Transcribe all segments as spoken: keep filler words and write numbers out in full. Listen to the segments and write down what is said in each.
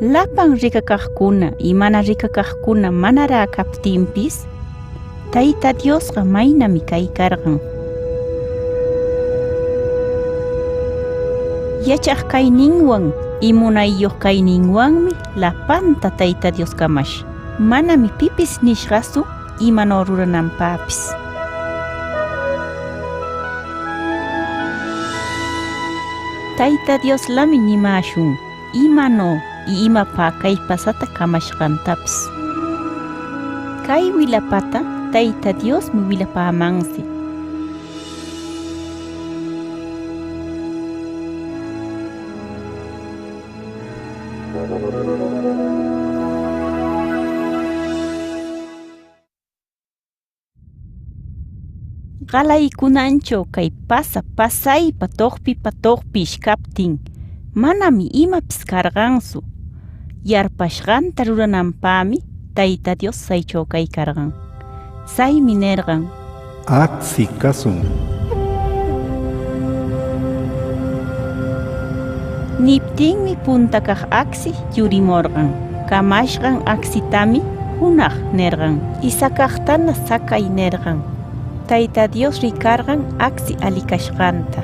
Lapan ricacaqcuna y mana ricacaqcuna manaräcaptinpis, Tayta Diosqa maynami caycarqan. Yachaq cayninwan y munayyoq cayninwanmi lapanta Tayta Dios camash. Manami pipis nishqatsu imano rurananpäpis. Tayta Dioslami nimäshun imano y imapä cay pasata camashqantapis. Cay wilapata Tayta Diosmi wilapämansi. Qalaycunancho cay pasa pasaypa toqpipa toqpish captin, manami imapis carqantsu. Yarpashqanta rurananpämi Tayta Dios tsaycho caycarqan. Tsaymi nerqan: Acsi casun. Niptinmi punta caq acsi yurimorqan. Camashqan acsitami junaq nerqan, y sacaqtana sacay nerqan. Tayta Dios ricarqan acsi ali cashqanta.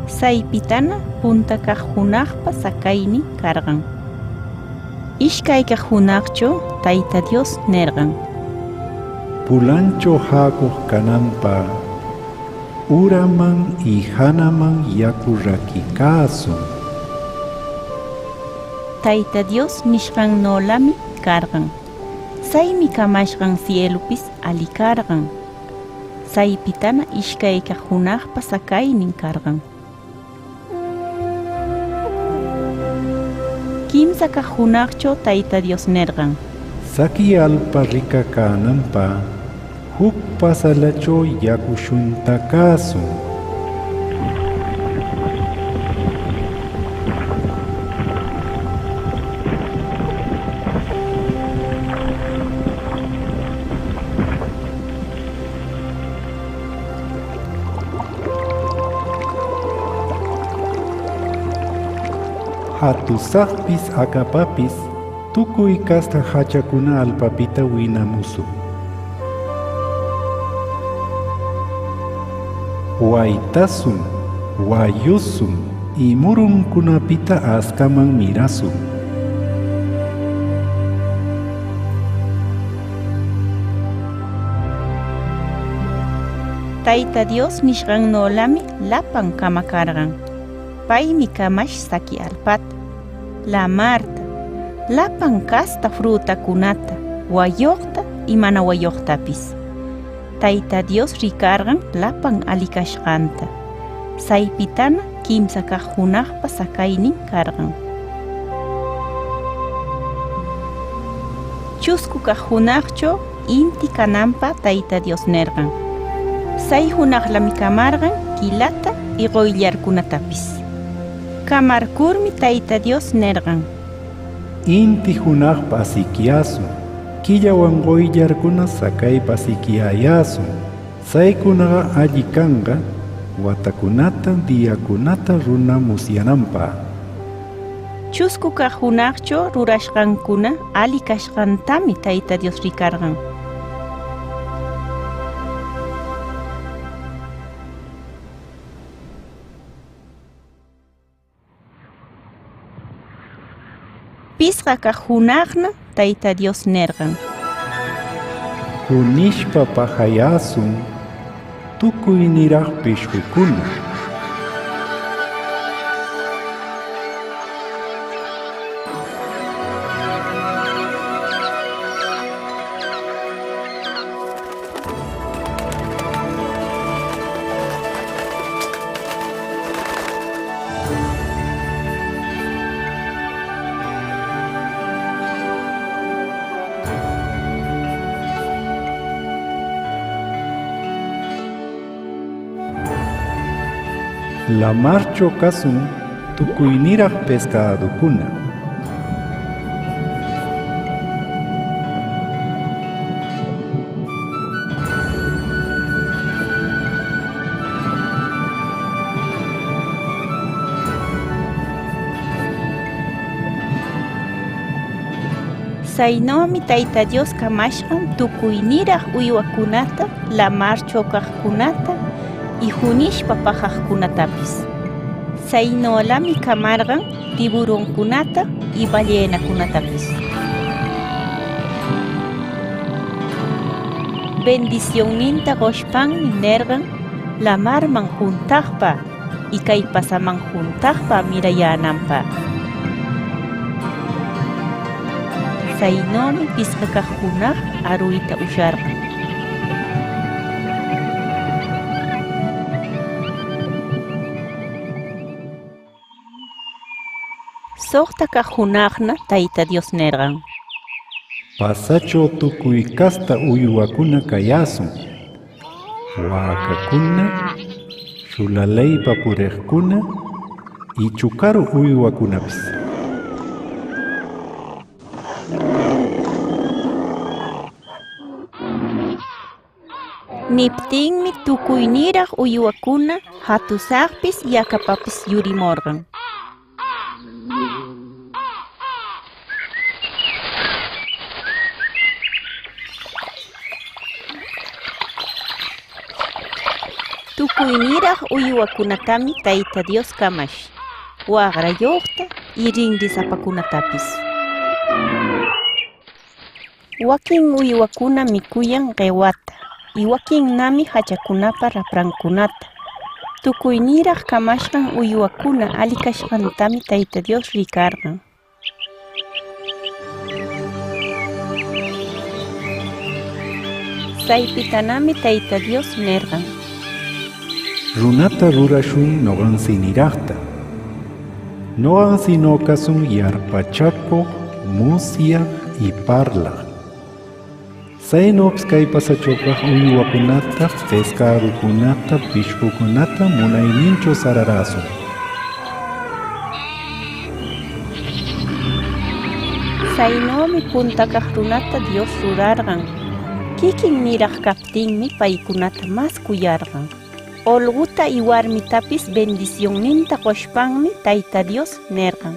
Tsaypitana punta caq junaqpa sacaynin carqan. Ishcay caq junaqcho Tayta Dios nerqan: Pulancho jäcoq cananpä uraman y janaman yacu raquicäsun. Tayta Dios nishqannolami carqan. Tsaymi camashqan cielupis ali carqan. Tsaypitana ishcay caq junaqpa sacaynin carqan. Quimsa caq junaqcho Tayta Dios nerqan: Saqi alpa ricacänanpä juc pasalacho yacu shuntacäsun. Jatusaqpis acapapis tucuy casta jachacuna alpapita winamusun. Waytasun, wayusun y muruncunapita ascaman mirasun. Tayta Dios nishqannolami lapan camacarqan. Paymi camash saqi alpata, lamarta, lapan casta frutacunata, wayoqta y mana wayoqtapis. Tayta Dios ricarqan lapan ali cashqanta. Tsaypitana quimsa caq junaqpa sacaynin carqan. Chuscu caq junaqcho inti cananpä Tayta Dios nerqan. Tsay junaqlami camarqan quilata y qoyllarcunatapis. Camarcurmi Tayta Dios nerqan: Inti junaqpa asicyäsun, quillawan qoyllarcuna sacaypa asicyäyäsun. Tsaycunaqa alli canqa watacunata, diacunata runa musyananpä. Chuscu caq junaqcho rurashqancuna ali cashqantami Tayta Dios ricarqan. Pisqa caq junaqna Tayta Dios nerqan: Junishpa paqayäsun tucuy niraq pishqucuna. Lamarcho casun tucuy niraq pescäducuna. Tsaynomi Teyta Dios camashqan tucuy niraq uywacunata, lamarcho caqcunata y junishpa paqaqcunatapis. Tsaynolami camarqan tiburoncunata y ballenacunatapis. Bendisionninta qoshpanmi nerqan lamarman juntaqpa y cay pasaman juntaqpa mirayänanpaq. Tsaynomi pisqa caq junaq aruyta usharqan. Soqta caq junaqna Teyta Dios nerqan: Pasacho tucuy casta uywacuna cayäshun. Wäcacuna, chulaleypa pureqcuna y chucaru uywacunapis. Niptinmi tucuy niraq uywacuna jatusaqpis yacapapis yurimorqan. Tucuy niraq uywacunatami Teyta Dios camash, waqrayoqta y rinrisapacunatapis. Waquin uywacuna micuyan qewata, y waquinnami jachacunapa raprancunata. Tucuy niraq camashqan uywacuna ali cashqantami Teyta Dios ricarqan. Tsaypitanami Teyta Dios nerqan: Runata rurashun noqansi niraqta. Noqansino casun yarpachacoq, musyaq y parlaq. Tsaynopis cay pasacho caq uywacunata, pescaducunata, pishqucunata munaynincho sararäshun. Tsaynomi punta caq runata Dios rurarqan. Quiquin niraq captinmi paycunata mas cuyarqan. Olquta y warmitapis bendisionninta qoshpanmi Teyta Dios nerqan: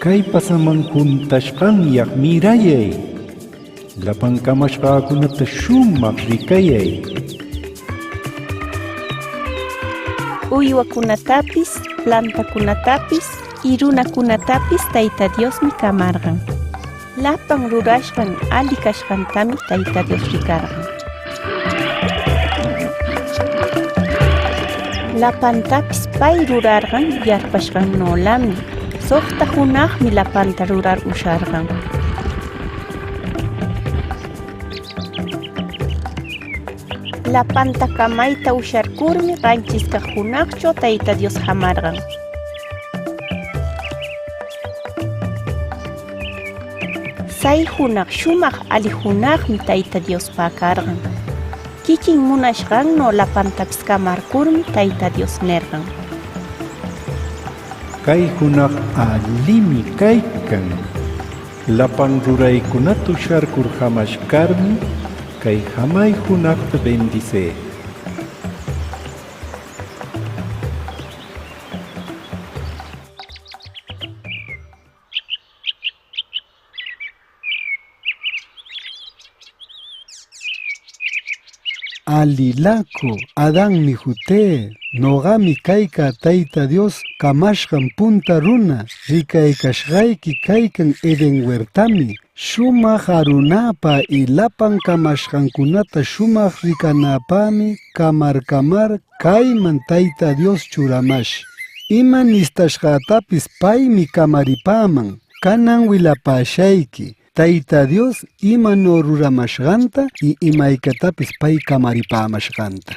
Cay pasaman juntashqanyaq mirayay. Lapan camashqäcunata shumaq ricayay. Uywacunatapis, plantacunatapis y runacunatapis Teyta Diosmi camarqan. Lapan rurashqan ali cashqantami Teyta Dios ricarqan. Lapantapis pay rurarqan yarpashqannolami. Soqta junaqmi lapanta rurar usharqan. Lapanta camayta usharcurmi qanchis caq junaqcho Teyta Dios jamarqan. Tsay junaq shumaq ali junaqmi Teyta Dios päcarqan. Quiquin munashqanno lapantapis camarcurmi Teyta Dios nerqan: Cay junaq allimi caycan. Lapan ruraycunata usharcur jamashcarmi, cay jamay junaqta bendicë. Alilacu, Adanmi jutï. Noqami caycä Teyta Dios camashqan punta runa. Ricaycashqayqui caycan Eden huertami. Shumaq arunäpä y lapan camashqancunata shumaq ricanäpämi camar camar cayman Teyta Dios churamash. Ima nistashqätapis paymi camaripäman. Canan wilapäshayqui Teyta Dios imano ruramashqanta y imaycatapis pay camaripämashqanta.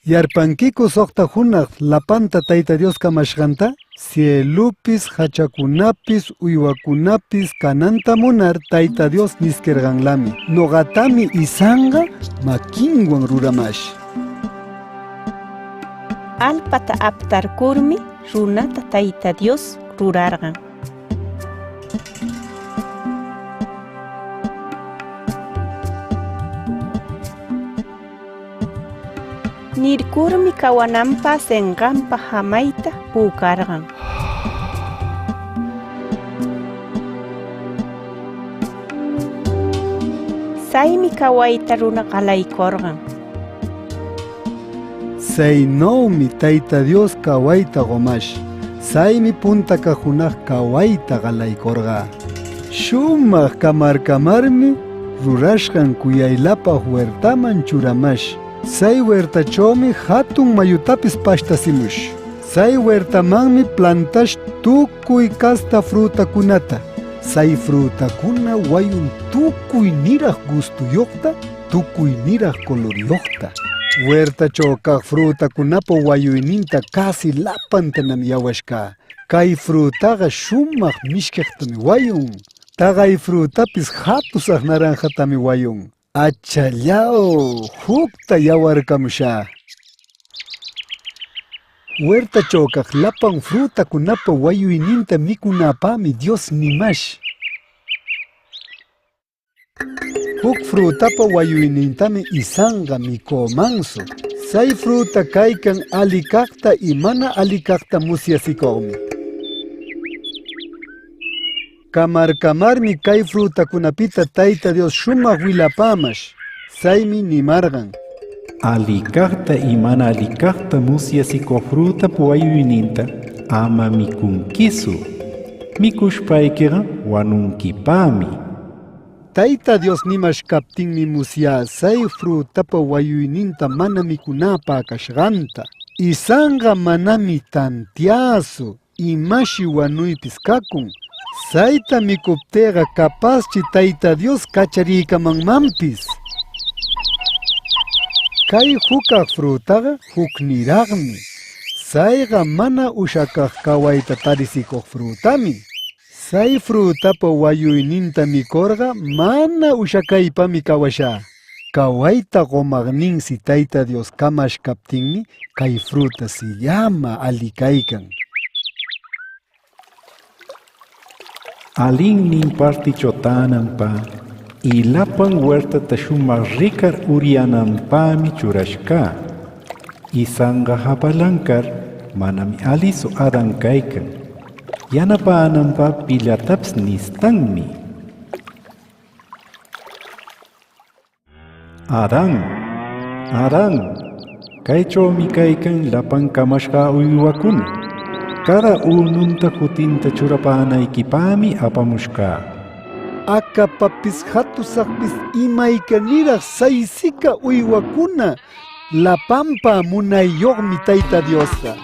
¿Yarpanquicu soqta junaq lapanta Teyta Dios camashqanta? Sielupis, jachacunapis, uywacunapis cananta munar Teyta Dios nisquerqanlami: Noqatami isanqa maquinwan ruramash. Allpata aptarcurmi runata Teyta Dios rurarqan. Nircurmi cawananpä senqanpa jamayta pücarqan. Tsaymi cawayta runa qalaycorqan. Tsaynomi Tayta Dios cawayta qomash. Tsaymi punta caq junaq cawayta qalaycorqä. Shumaq camar camarmi rurashqan cuyaylapaq huertaman churamash. Tsay huertachomi jatun mayutapis pashtasimush. Tsay huertamanmi plantash tucuy casta frutacunata. Tsay frutacuna wayun tucuy niraq gustuyoqta, tucuy niraq coloryoqta. Huertacho caq frutacunapa wayuyninta casi lapantanam yawashcä. Cay frutaqa shumaq mishqueqtam wayun. Taqay frutapis jatusaq naranjatami wayun. Achallau, jucta yawarcamushä. Huertacho caq lapan frutacunapa wayuyninta micunäpämi Dios nimash. Juc frutapa wayuynintami isanqa micomansu. Tsay fruta caycan ali caqta y mana ali caqta musyasicoqmi. Camar camarmi cay frutacunapita Tayta Dios shumaq wilapämash. Tsaymi nimarqan: Ali caqta y mana ali caqta musyasicoq frutapa wayuyninta ama micunquisu. Micushpayqueqa wanunquipämi. Tayta Dios nimash captinmi musyä tsay frutapa wayuyninta mana micunäpä cashqanta. Isanqa manami tantiäsu imashi wanuypis cacun. Tsayta micuptïqa capazchi Tayta Dios cacharicamanmanpis. Cay jucaq frutaqa jucniraqmi. Tsayqa mana ushacaq cawayta tarisicoq frutami. Tsay frutapa wayuyninta micorqa mana ushacaypami cawashä. Cawayta qomaqninsi Tayta Dios camash captinmi, cay fruta sillama ali caycan. Alinnin particho tänanpä y lapan huertata shumaq ricar uryananpämi churashcä. Isanqa japalancar manam alisu Adán caycan. Yanapänanpä pillatapis nistanmi. Adán, Adán, caychomi caycan lapan camashqa uywacuna. Cada ununta jutinta churapänayquipämi apamushcä. Acapapis jatusaqpis imayca niraq saysika uywacuna, lapanpa munayyoqmi Tayta Diosqa.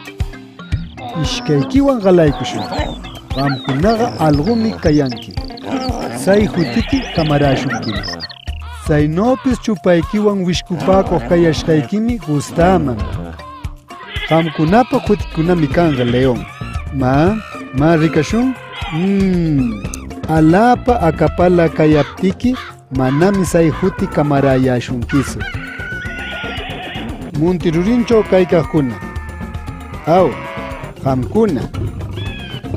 Ishcayquiwan qalaycushun. Qamcunaqa algumi cayanqui. Tsay jutiqui camaräshunquim. Tsaynopis chupayquiwan wishcupäcoq cayashqayquimi gustäman. Qamcunapa jutiquicunami canqa León. Mä, mä ricashun. Mm, alapa acapala cayaptiqui, manami tsay juti camaräyäshunquitsu. Monti rurincho caycaqcuna, au, qamcuna,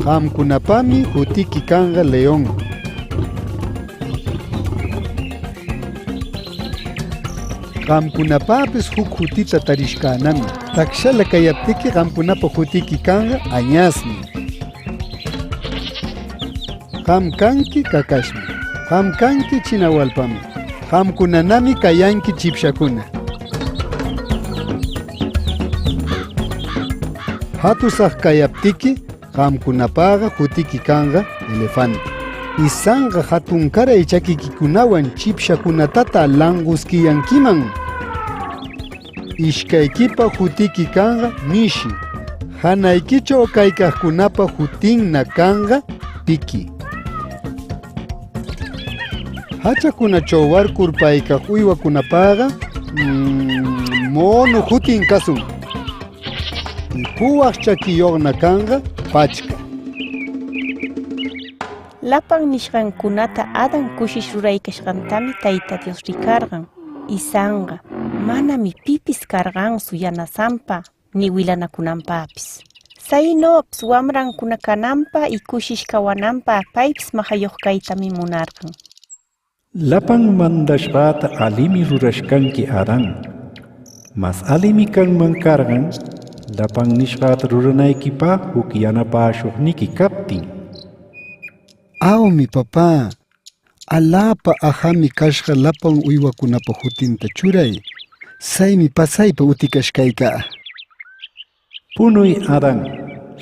qamcunapami jutiqui canqa León. Qamcunapäpis juc jutita tarishcänami. Tacshala cayaptiqui, qamcunapa jutiqui canqa Añasmi. Qam canqui Cacashmi. Qam canqui China Walpami. Qamcunanami cayanqui chipshacuna. Jatusaq cayaptiqui, qamcunapäqa jutiqui canqa Elefante. Isanqa jatuncaray chaquiquicunawan chipshacunatata lanqusquiyanquiman. Ishcayquipa jutiqui canqa Mishi. Janayquicho caycaqcunapa jutinna canqa Piki. Jachacunacho warcur paycaq uywacunapäqa, mm, Mono jutin casun. Y puwaq chaquiyoqna canqa Pachca. Lapan nishqancunata Adán cushish ruraycashqantami Tayta Dios ricarqan. Isanqa manami pipis carqansu yanasanpa ni wilanacunanpäpis. Tsaynopis wamrancuna cananpä y cushish cawananpä paypis maqayoq caytami munarqan. Lapan mandashqäta alimi rurashcanqui, Adán. Mas alimi canman carqan, lapan nishqäta ruranayquipä juc yanapäshoqniqui captin. Aumi, papä. alapa ajami cashqa lapan uywacunapa jutinta churay. Tsaymi pasaypa uticashqa caycä. Punuy Adán,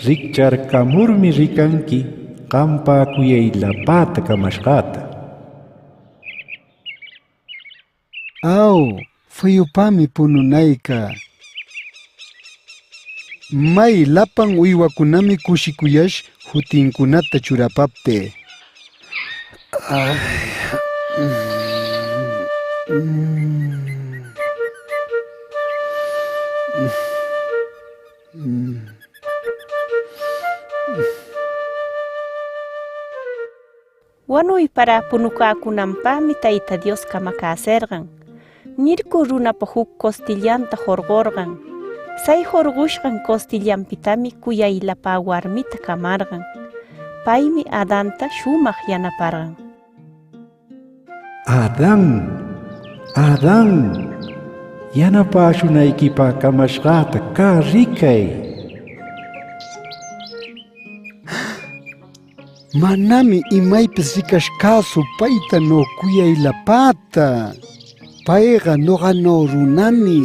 ricchar camurmi ricanqui qampa cuyay lapäta camashqäta. Au, feyupami pununaycä. May, lapan uywacunami cushicuyash jutincunata churapaptï. Ay, mm, mm, mm. Wanuyparä punucäcunanpämi Teyta Dios camacäserqan. Nircur runapa juc costillanta jorqorqan. Tsay jorqushqan costillanpitami cuyay lapä warmita camarqan. Paymi Adanta shumaq yanaparqan. Adán, Adán, yanapäshunayquipä camashqäta cä ricay. Manami imaypis ricashqätsu paytano cuyay lapäta. Payqa noqano runami.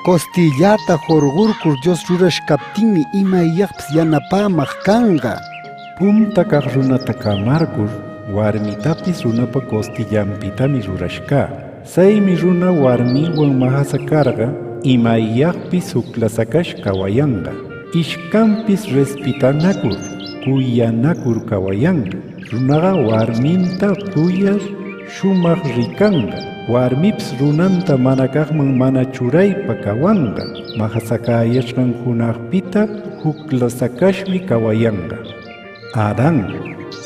Costillata jorqurcur Dios rurashqaptinmi imayyaqpis yanapämaq canqa. Punta caq runata camarcur, warmitapis runapa costillanpitami rurashqa. Tsaymi runa warminwan majasacarqa, imayyaqpis juclasacashqa cawayanqa. Ishcanpis respitanacur, cuyanacur cawayanqa. Runaqa warminta cuyar shumaq ricanqa. Warmipis runanta mana caqman mana churaypa cawanqa. Majasacäyashqan junaqpita juclasacashmi cawayanqa. Adán,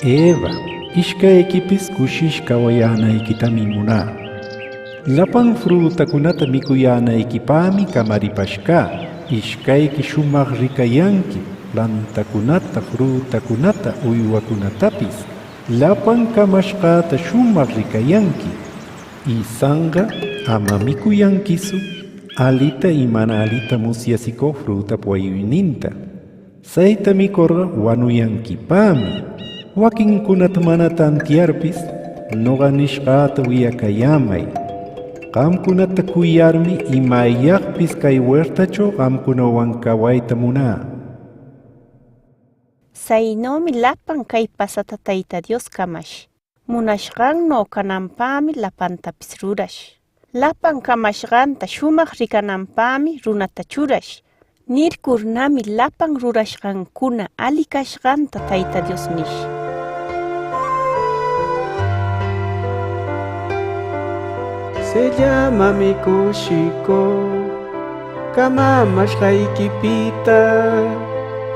Eva, ishcayquipis cushish cawayänayquitami munä. Lapan frütacunata micuyänayquipämi camaripashcä. Ishcayqui shumaq ricayanqui, plantacunata, frütacunata, uywacunatapis. Lapan camashqäta shumaq ricayanqui. Y sanqa ama micuyanquitsu alita y mana alita musyatsicoq frütapa wayuyninta. Tsayta micorqa wanuyanquipämi. Waquincunata mana tantiarpis, noqa nishqäta wiyacayämay. Qamcunata cuyarmi imayyaqpis cay huertacho qamcunawan cawayta munä. Tsaynomi lapan cay pasata Teyta Dios camash. Munashqanno cananpämi lapantapis rurash. Lapan camashqanta shumaq ricananpämi runata churash. Nircurnami lapan rurashqancuna ali cashqanta Teyta Dios nish. Sellamami cushicoq camamashqayquipita.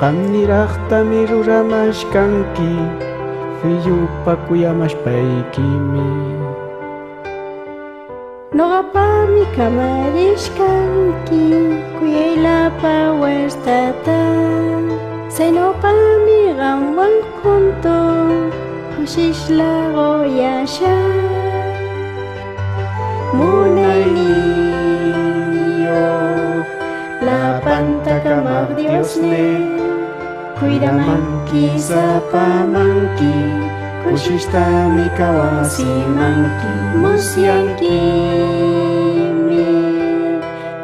Qam niraqtami ruramashqanqui, feyupa cuyamashqayquimi. Noqapami camarishqanqui cuyay lapa huertata. Tsenopami qamwan juntu cushishla qoyashaq. Munayniyoq lapanta camaq Diosniy, cuidamanqui, sapamanqui, cushishtami cawasimanqui. Musyanquimi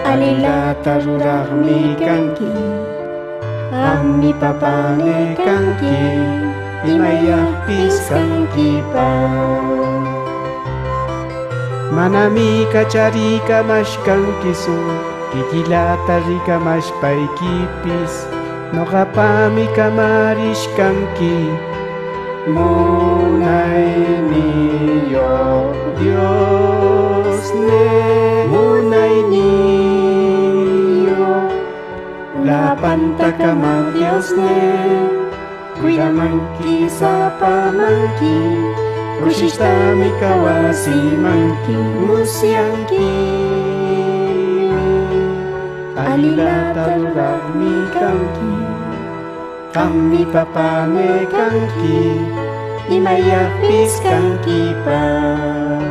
alilata ruraqmi canqui. Qammi papäni canqui, imayyaqpis canqquipaq. Manami cacharicamashqanquitsu quiquillata ricamashqayquipis. Noqapami camarishqanqui, munayniyoq Diosniy, munayniyoq lapanta camaq Diosniy, cuidamanqui, sapamanqui, cushishtami cawasimanqui. Musyanquimi alilata ruraqmi canqui. Qammi papäni canqui, imayyaqpis canquipaq.